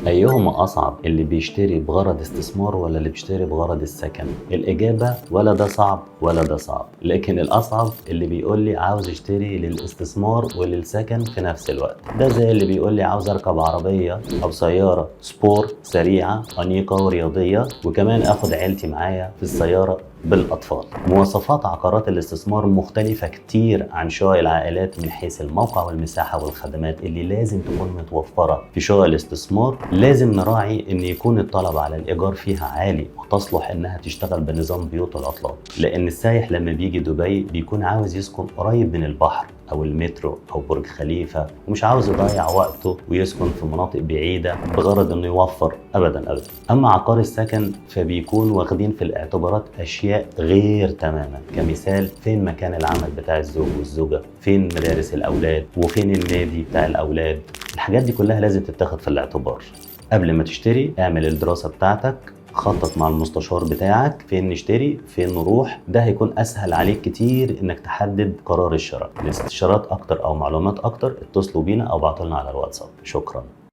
أيهما أصعب، اللي بيشتري بغرض استثمار ولا اللي بيشتري بغرض السكن؟ الإجابة ولا ده صعب ولا ده صعب، لكن الأصعب اللي بيقول لي عاوز اشتري للاستثمار وللسكن في نفس الوقت. ده زي اللي بيقول لي عاوز أركب عربية أو سيارة سبور سريعة أنيقة ورياضية، وكمان أخد عيلتي معايا في السيارة بالأطفال. مواصفات عقارات الاستثمار مختلفة كتير عن شقق العائلات من حيث الموقع والمساحة والخدمات اللي لازم تكون متوفرة في شقق الاستثمار. لازم نراعي ان يكون الطلب على الإيجار فيها عالي، وتصلح انها تشتغل بنظام بيوت العطلات، لأن السايح لما بيجي دبي بيكون عاوز يسكن قريب من البحر أو المترو أو برج خليفة، ومش عاوز يضيع وقته ويسكن في مناطق بعيدة بغرض إنه يوفر أبدا أبدا. أما عقار السكن فبيكون واخدين في الاعتبارات أشياء غير تماما، كمثال فين مكان العمل بتاع الزوج والزوجة، فين مدارس الأولاد، وفين النادي بتاع الأولاد. الحاجات دي كلها لازم تتاخد في الاعتبار قبل ما تشتري. اعمل الدراسة بتاعتك، خطط مع المستشار بتاعك فين نشتري فين نروح، ده هيكون اسهل عليك كتير انك تحدد قرار الشراء. لاستشارات اكتر او معلومات اكتر اتصلوا بينا او بعتوا لنا على الواتساب. شكرا.